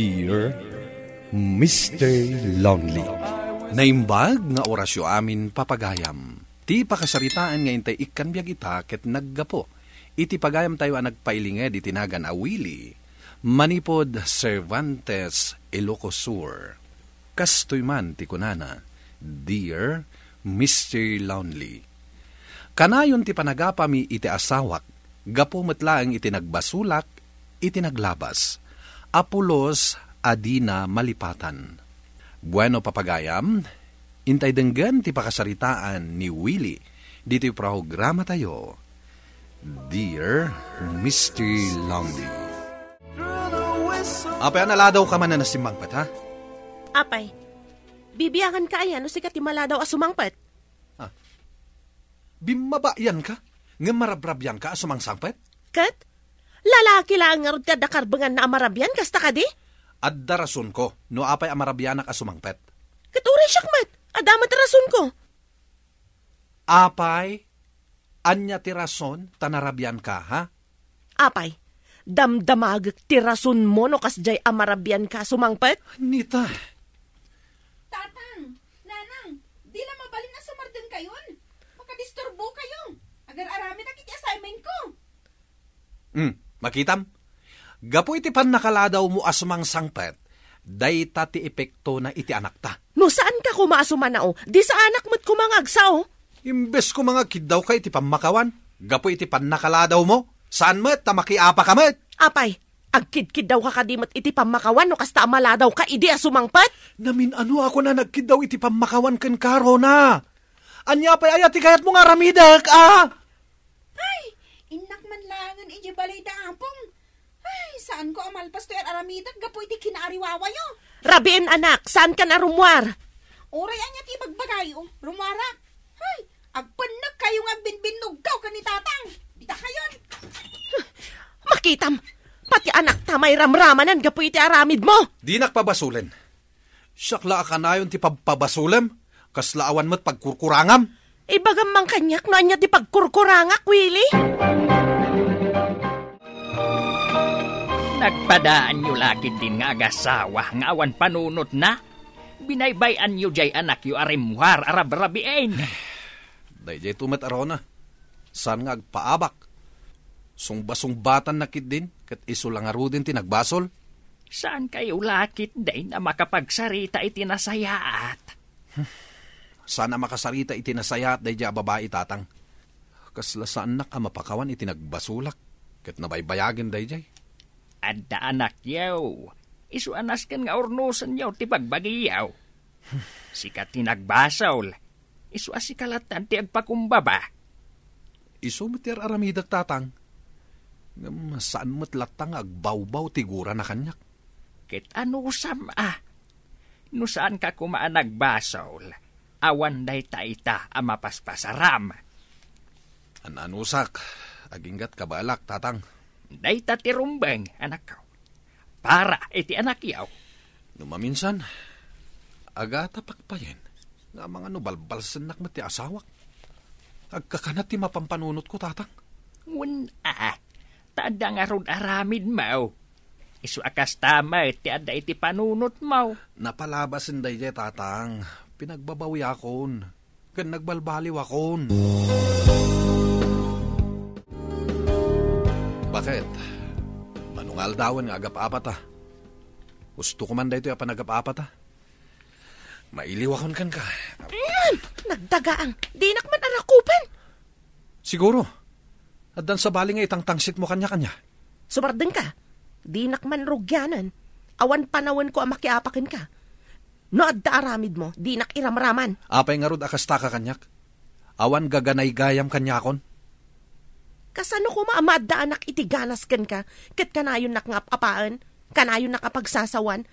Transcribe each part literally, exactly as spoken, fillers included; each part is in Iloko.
Dear Mister Lonely. Naimbag nga orasyo amin, papagayam. Ti pakasaritaan nga intay ikkan biag ita ket naggapu iti pagayamtayo a nagpailinged iti nagan a Willie manipud Cervantes, Ilocos Sur. Kastoy man ti kunana, "Dear Mister Lonely, kanayon ti panagapami iti asawak gapu met laeng iti nagbasolak iti naglabas a pulos a dina malipatan." Bueno, papagayam, intay denggen ti pakasaritaan ni Willie ditoy programatayo, Dear Mister Lonely. Apay a naladawka manen a simmangpet, ha? Apay, bibianganka aya no sika ti maladaw a sumangpet? Ah. Bimmabaianka, ngem marabrabianka a sumangsangpet? Ket? Lalaki laeng ngarud ti adda karbenganna a marabian, kasta kadi? Adda rasonko no apay a marabianak a sumangpet. Ket uray siak met, adda met rasonko. Apay, ania ti rason ta narabianka, ha? Apay, damdamagek ti rasonmo no kasdiay a marabianka a sumangpet? Nita. Tatang, Nanang, di la mabalin a sumardengkayon. Makadisturbokayo. Agar-aramidak iti assignmentko. Hmm, makitam? Gapu iti pannakaladawmo a sumangsangpet, dayta ti epektona iti anakta. No saanka koma a sumanao, di saanak met koma nga agsao. Imbes koma nga agkiddawka iti pammakawan, gapu iti pannakaladawmo, saan met ta makiapaka met. Apay, agkidkiddawka kadi met iti pammakawan no kasta a maladawka idi a sumangpet? Namin-ano a kuna nagkiddaw iti pammakawan kenka, Rona. Ania pay aya ti kayatmo nga aramidek, a? Ay, innak man laengen idiay balay da Apong. Ay, saanko a malpas toy ar-aramidek gapu iti kinaariwawayo. Rabien, anak, saankan a rummuar? Uray ania ti ibagbagayo, rummuarak. Ay, agpennekkayo nga agbinbinnogkayo ken ni Tatang. Dita kayon. Makitam, pati anakta mairamramanan gapu iti aramidmo. Dinak pabasolen. Siak la a kanayon ti pabpabasolem, kasla awan met pagkurkurangam. Ibagam man kaniak no ania ti pagkurkurangak, Willie? Nagpadaanyo la ketdin nga agasawa nga awan panunotna? Binaybay-anyo diay anakyo a rimmuar a rabrabien. Daydiay to met a Rona. Saan nga agpaabak? Sungbasungbatanna ketdin, ket isu la ngaruden ti nagbasol. Saankayo la ketdin a makapagsarita iti nasayaat? Saan a makasarita iti nasayaat daydiay a babai, Tatang? Kasla saannak a mapakawan iti nagbasolak, ket nabaybayagen daydiay. Adda anakyo. Isu a nasken nga urnosenyo ti bagbagiyo. Sika ti nagbasol. Isu a sika lattan ti agpakumbaba. Isu met ti ar-aramidek, Tatang. Ngem saan met latta nga agbawbaw ti gurana kaniak. Ket anusam a? No saanka koma a nagbasol, awan dayta ita a mapaspasaram. An-anusak, aginggat kabaelak, Tatang. Dayta ti rumbeng, anakko. Para iti anakyo. No maminsan, agatapak payen nga amangan no balbalsennak met ti asawak. Agkakana ti mapampanunotko, Tatang. Wen a, ta adda ngarud aramidmo. Isu a kasta met ti adda iti panunotmo. Napalabasen daydiay, Tatang. Pinagbabawiakon. Ken nagbalbaliwakon. Baket? Mano nga aldawen nga agap-apata? Husto ko man daytoy a panagap-apata. Mailiwakon kenka. Mm, nagdagaang. Dinak man arakupen. Siguro. Addan sabali nga itangtangsitmo kaniak, ania? Sumardengka. Dinak man rugianen. Awan panawenko a makiapa kenka. No adda aramidmo, dinak iramraman. Apay ngarud a kastaka kaniak? Awan gaganaygayam kaniakon? Kasano koma a maaddaanak iti ganas kenka, ket kanayonnak nga ap-apaen? Kanayonnak a pagsasawan?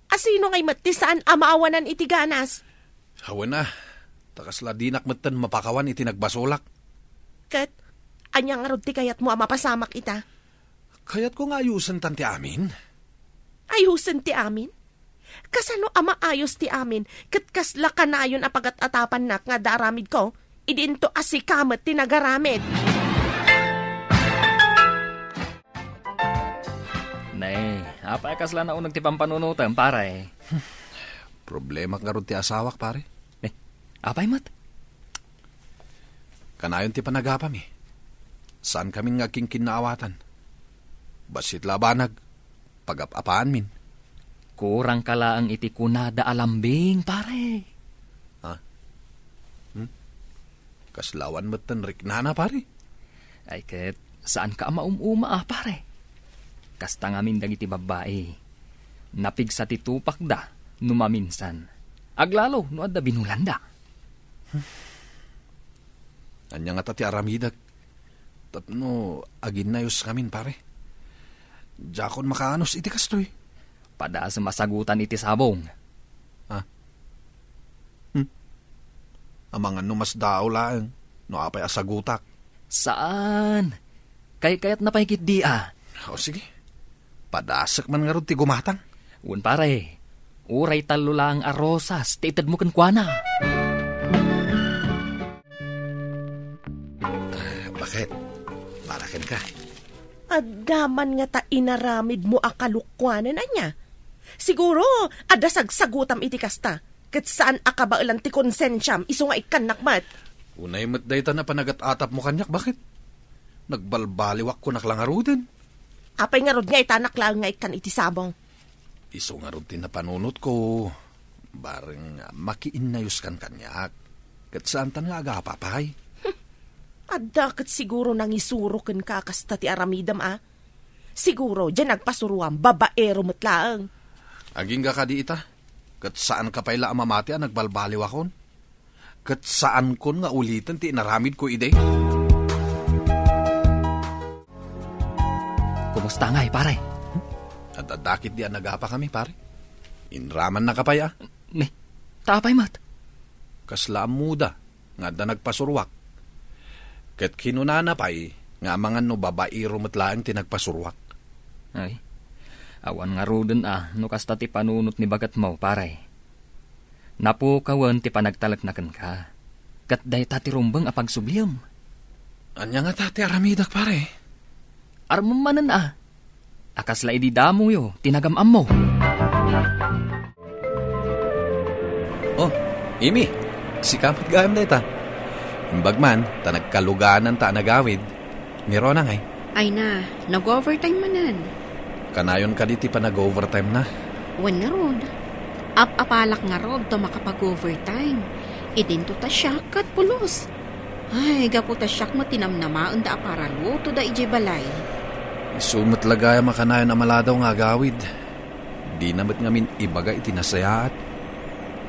A sino ngay met ti saan a maawanan iti ganas? Awan a, ta kasla dinak metten mapakawan iti nagbasolak. Ket, ania ngarud ti kayatmo a mapasamak ita? Kayatko nga ayusen tan ti amin. Ayusen ti amin? Kasano a maayos ti amin, ket kasla kanayon a pagat-atapannak nga adda aramidko, idi into a sika met ti nagaramid? Ne, apay a kasla nauneg ti pampanunotem, pare? Problema ngarud ti asawak, pare. Eh, apay met? Kanayon ti panagapami. Saan kamin nga agkinkinnaawatan. Bassit la a banag, pagap-apaanmin. Kurang ka laeng iti kunada a lambing, pare. Ha? Hmm? Kasla awan metten riknana, pare? Ay, ket saan ka a maum-uma, a, pare? Kasta ngamin dagiti babbai. Napigsa ti tupakda no maminsan. Aglalo no adda binulanda. Ania ngata ti aramidek tapno aginnayos ngamin, pare? Diakon makaanus iti kastoy. Padasem a sagutan iti sabong. Ah. Hmm. Amangan no masdaaw laeng no apay a sagutak. Saan? Kaykayatna pay ketdi, a. O, sige. Padasek man ngarud ti gumatang. Wen, pare. Uray tallo laeng a rosas ti itedmo kenkuana. Ah, baket? Para kenka. Adda man ngata inaramidmo a kalokuanan, ania? Siguro, adda sagsagutam iti kasta, ket saan a kabaelan ti konsensiam isu nga ikkannak met. Unay met dayta napanagat-atapmo kaniak, baket? Nagbalbaliwak kunak la ngaruden. Apay ngarud nga itanak laeng nga ikkan iti sabong? Isu ngarud ti napanunotko. Bareng makiinnayoskan kaniak. Ket saantan nga agapa pay. Adda ket siguro nangisuro kenka a kasta ti aramidem, a. Siguro, diay nagpasuroam, babaero met laeng. Agingga kadi ita? Ket saanka pay la a mamati a nagbalbaliwakon? Ket saankon nga uliten ti inaramidko idi? Kumusta ngay, pare? Ad-adda ketdi a nagapa kami, pare. Inramannaka pay, a? Ni, ta apay met? Kasla ammoda nga adda nagpasuruak. Ket kinunana pay nga amangan no babaero met laeng ti nagpasuruak. Ay, awan ngaruden a no kasta ti panunot ni baketmo, pare. Napukawen ti panagtalekna kenka, ket dayta ti rumbeng a pagsubliem. Ania ngata ti aramidak, pare? Armem manen a, a kasla idi damoyo ti nagam-ammo. Oh, Amy, sika met gayam dayta. Imbag man, ta nagkalugananta a nagawid. Ni Rona ngay? Ay na, nag-overtime manen. Kanayon kadi ti panag-overtime na? Wen ngarud. Ap-apalak ngarud ta makapag-overtime. Idinto ta siak ket pulos. Ay, gapu ta siak met ti namnamaenda a paralutoda idiay balay. Isu met la gayam a kanayon a maladaw nga agawid. Dina met ngamin ibaga iti nasayaat.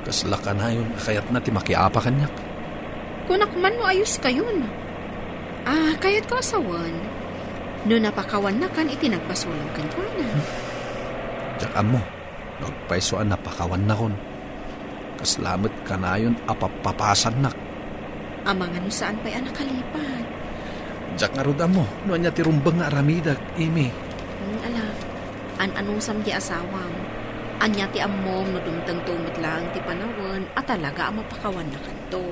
Kasla kanayon a kayatna ti makiapa kaniak. Kunak man no ayuskayon. Ah, kayatko a sawen no napakawannakan iti nagpasulem kenkuana. Diak ammo no agpayso a napakawannakon. Kasla met kanayon a pappapasannak. Amangan no saan pay a nakalipat. Diak ngarud ammo no ania ti rumbeng nga aramidak, Amy. Hmm, ala, an-anusam ti asawam. Ania ti ammom no dumtengto met laeng ti panawen a talaga a mapakawannakanto?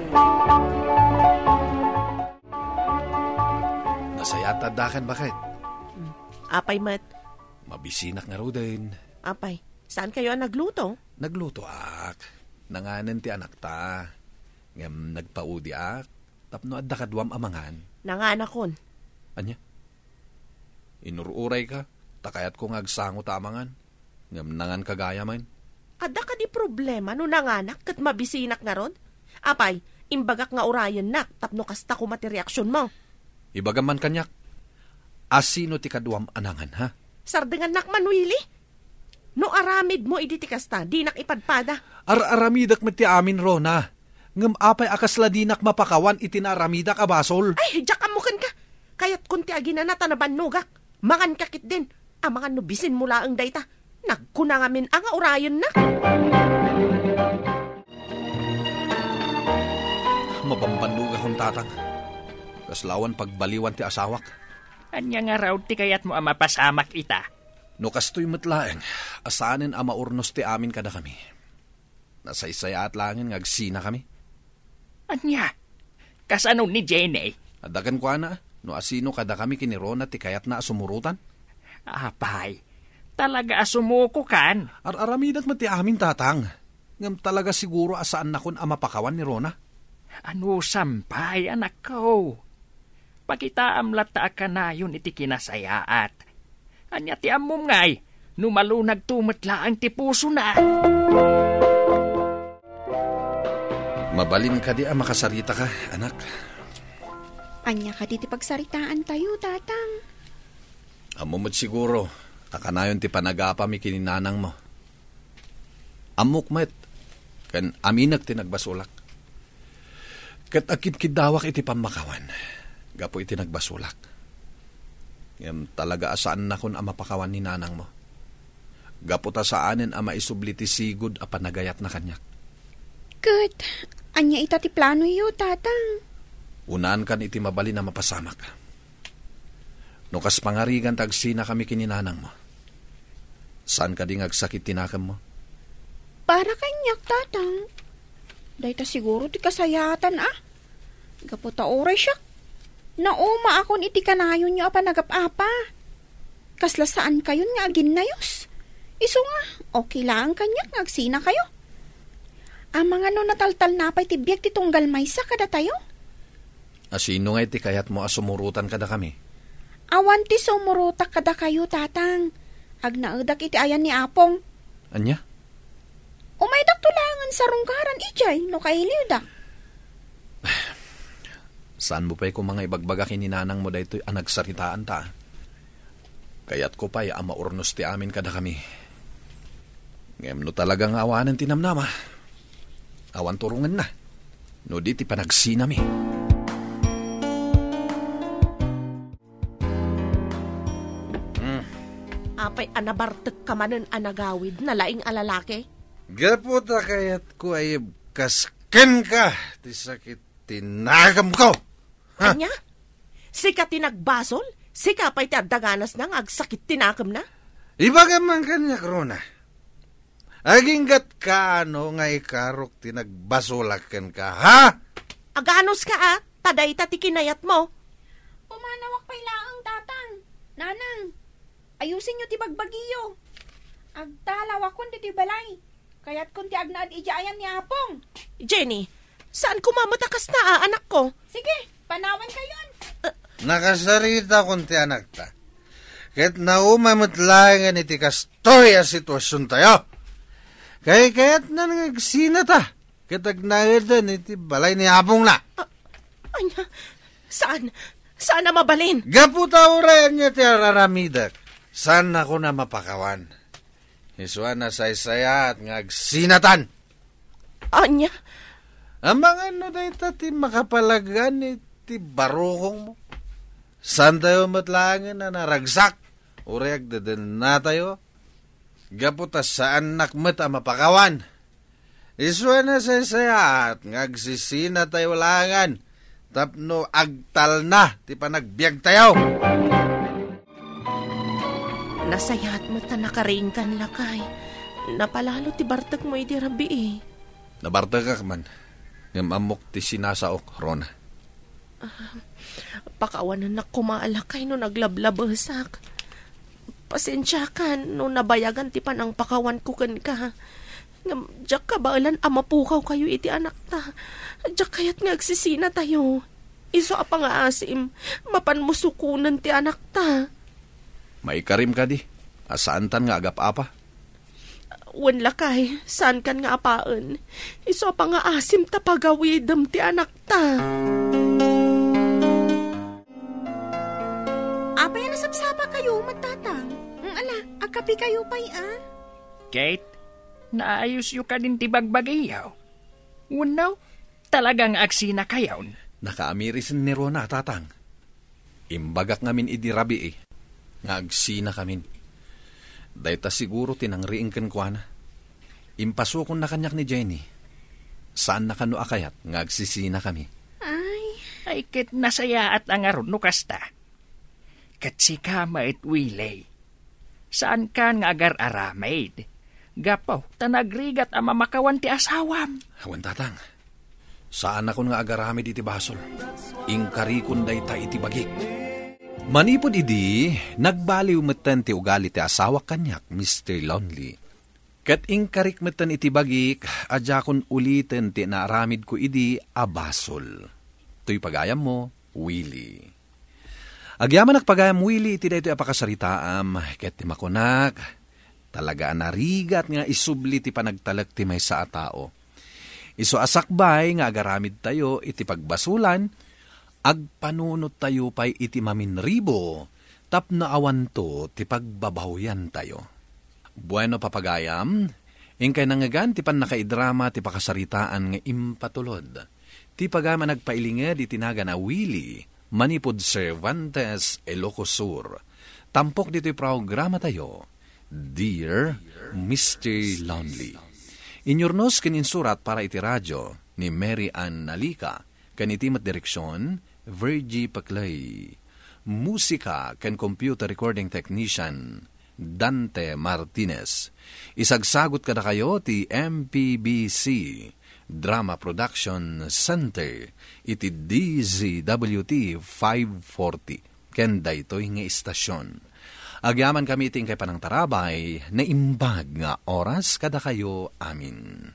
Nasayaat ta addakan, baket. Hmm. Apay met? Mabisinak ngaruden. Apay, saankayo a nagluto? Naglutoak. Nanganen ti anakta. Ngem nagpaudiak tapno adda kaduam a mangan. Nanganakon. Ania? Inur-urayka, ta kayatko nga agsango ta amangan. Ngem nanganka gayam. Adda kadi problema no nanganak ket mabisinak ngarud? Apay, imbagak nga urayennak tapno kasta koma ti reaksionmo. Ibagam man kaniak, a sino ti kaduam a nangan, ha? Sardengannak man, Willie. No aramidmo idi ti kasta, dinak ipadpada. Ar-aramidek met ti amin, Rona. Ngem apay a kasla dinak mapakawan iti naaramidak a basol? Ay, diak ammo kenka. Kayatkon ti aginana ta nabannogak. Manganka ketdin. Amangan no bisinmo laeng dayta. Nagkuna ngamin a nga urayenna. Mabambannogakon, tatang. Kasla awan pagbaliwan ti asawak. Ania ngarud ti kayatmo a mapasamak ita? No kastoy met laeng, a saanen a maurnos ti amin kadakami. Nasaysayaat laengen nga agsinakami. Ania? Kasano ni Jenny? Adda kenkuana, no asino kadakami ken ni Rona ti kayatna a sumurotan? Apay, Talaga a sumukokan? Ar-aramidek met ti amin, Tatang. Ngem talaga siguro a saannakon a mapakawan ni Rona. Anusam pay, anakko? Pakitaam latta a kanayon iti kinasayaat. Ania ti ammom ngay, no malunagto met laeng ti pusona? Mabalin kadi a makasaritaka, anak? Ania kadi ti pagsaritaantayo, Tatang? Ammom met siguro a kanayon ti panagapami ken ni nanangmo. Ammok met, ken aminek ti nagbasolak. Ket agkidkiddawak iti pammakawan, gapu iti nagbasolak. Ngem talaga a saannakon a mapakawan ni nanangmo, gapu ta saanen a maisubli ti sigud a panagayatna kaniak. Ket ania ita ti planoyo, Tatang? Unaankan iti mabalin a mapasamak. No kas pangarigan ta agsinakami ken ni nanangmo, saan kadi nga agsakit ti nakemmo? Para kaniak, Tatang. Dayta siguro ti kasayaatan, a? Gapu ta uray siak, naumaakon iti kanayonyo a panagap-apa. Kasla saankayon nga aginnayos. Isu nga, okay laeng kaniak nga agsinakayo. Amangan no nataltalna pay ti biag ti tunggal maysa kadatayo? A sino ngay ti kayatmo a sumurotan kadakami? Awan ti sumurotak kadakayo, Tatang. Agnaedak iti ayan ni Apong. Ania? Umaydakto laengen sarungkaran idiay no kailiwdak. Saanmo pay koma nga ibagbaga ken ni nanangmo daytoy a nagsaritaanta? Kayatko pay a maurnos ti amin kadakami. Ngem no talaga nga awanen ti namnama, awan turongenna no di ti panagsinami. Hmm. Apay a nabartekka manen a nagawid, nalaing a lalaki? Gapu ta kayatko a ibkas kenka ti sakit ti nakemko. Ha? Ania? Sika ti nagbasol? Sika pay ti adda ganasna nga agsakit ti nakemna? Ibagam man kaniak, Rona. Aginggatka no nga ikarok ti nagbasolak kenka, ha? Aganuska a, ta dayta ti kinayatmo. Pumanawak pay laeng, Tatang. Nanang, ayusenyo ti bagbagiyo. Agtalawakon ditoy balay. Kayatkon ti agnaed idiay ayan ni Apong. Jenny, saan koma met a kasta a, anakko? Sige, panawankayon. Nakasaritakon ti anakta. Ket nauma met laengen iti kastoy a situasiontayo. Kaykayatna nga agsinata ket agnaeden iti balay ni apongna. A-, ania? Saan? Saan a mabalin? Gapu ta uray ania ti ar-aramidek, saannakon a mapakawan. Isu a nasaysayaat nga agsinatan. Ania? Amangan no dayta ti makapalagan iti barukongmo. Saantayo met laengen a naragsak, uray agdedennatayo. Gapu ta saannak met a mapakawan. Isu a nasaysayaat nga agsisinatayo laengen tapno agtalna ti panagbiagtayo. Nasayaat met ta nakariingkan, lakay. Napalalo ti bartekmo idi rabii. Nabartekak man, ngem ammok ti sinasaok, Rona. Ah, pakawanennak koma a lakay no naglablabesak. Pasensiakan no nabayagan ti panangpakawanko kenka. Ngem diak kabaelan a mapukawkayo iti anakta. Diak kayat nga agsisinatayo. Isu a pangaasim, mapanmo sukonen ti anakta. Maikarim kadi a saantan nga agap-apa? Wen, lakay, saankan nga apaen. Isu a pangaasim ta pagawidem ti anakta. Apay a nasapsapakayo met, Tatang? Mm, ala, agkapikayo pay, a? Kate, naayusyo kadin ti bagbagiyo? Wenno, talaga nga agsinakayon? Nakaamiri sen ni Rona, Tatang. Imbagak ngamin idi rabii nga agsinakamin. Dayta siguro ti nangriing kenkuana. Impasukonna kaniak ni Jenny. Saanna kano a kayat nga agsisinakami. Ay. Ay, ket nasayaat a ngarud no kasta. Ket sika met, Willie. Saankan nga agar-aramid. Gapu ta nagrigat a mamakawan ti asawam. Awan, Tatang. Saanakon nga agaramid iti basol. Inkarikon dayta iti bagik. Manipud idi, nagbaliw metten ti ugali ti asawak kaniak, Mister Lonely. Ket inkarik metten iti bagik a diakon uliten ti naaramidko idi a basol. Toy pagayammo, Willie. Agyamanak pagayam, Willie, iti daytoy a pakasaritaam, ket ti makunak, talaga a narigat nga isubli ti panagtalek ti maysa a tao. Isu a sakbay nga agaramidtayo iti pagbasolan, agpanunottayo pay iti maminribo tapno awanto ti pagbabawiantayo. Bueno, papagayam, inkay nangngegan ti pannakaidrama ti pakasaritaan nga impatulod. Ti pagayam a nagpailinged iti nagan a Willie, manipud Cervantes, Ilocos Sur. Tampok ditoy programatayo, Dear Mister Lonely. Inyurnos ken insurat para iti radyo ni Mary Ann Nalica, ken iti met direksion, Virgie Paclay. Musika ken computer recording technician, Dante Martinez. Isagsagut kadakayo ti M P B C Drama Production Center iti D Z W T five forty ken daytoy nga istasion. Agyamankami iti inkay panangtarabay, naimbag nga oras kadakayo amin.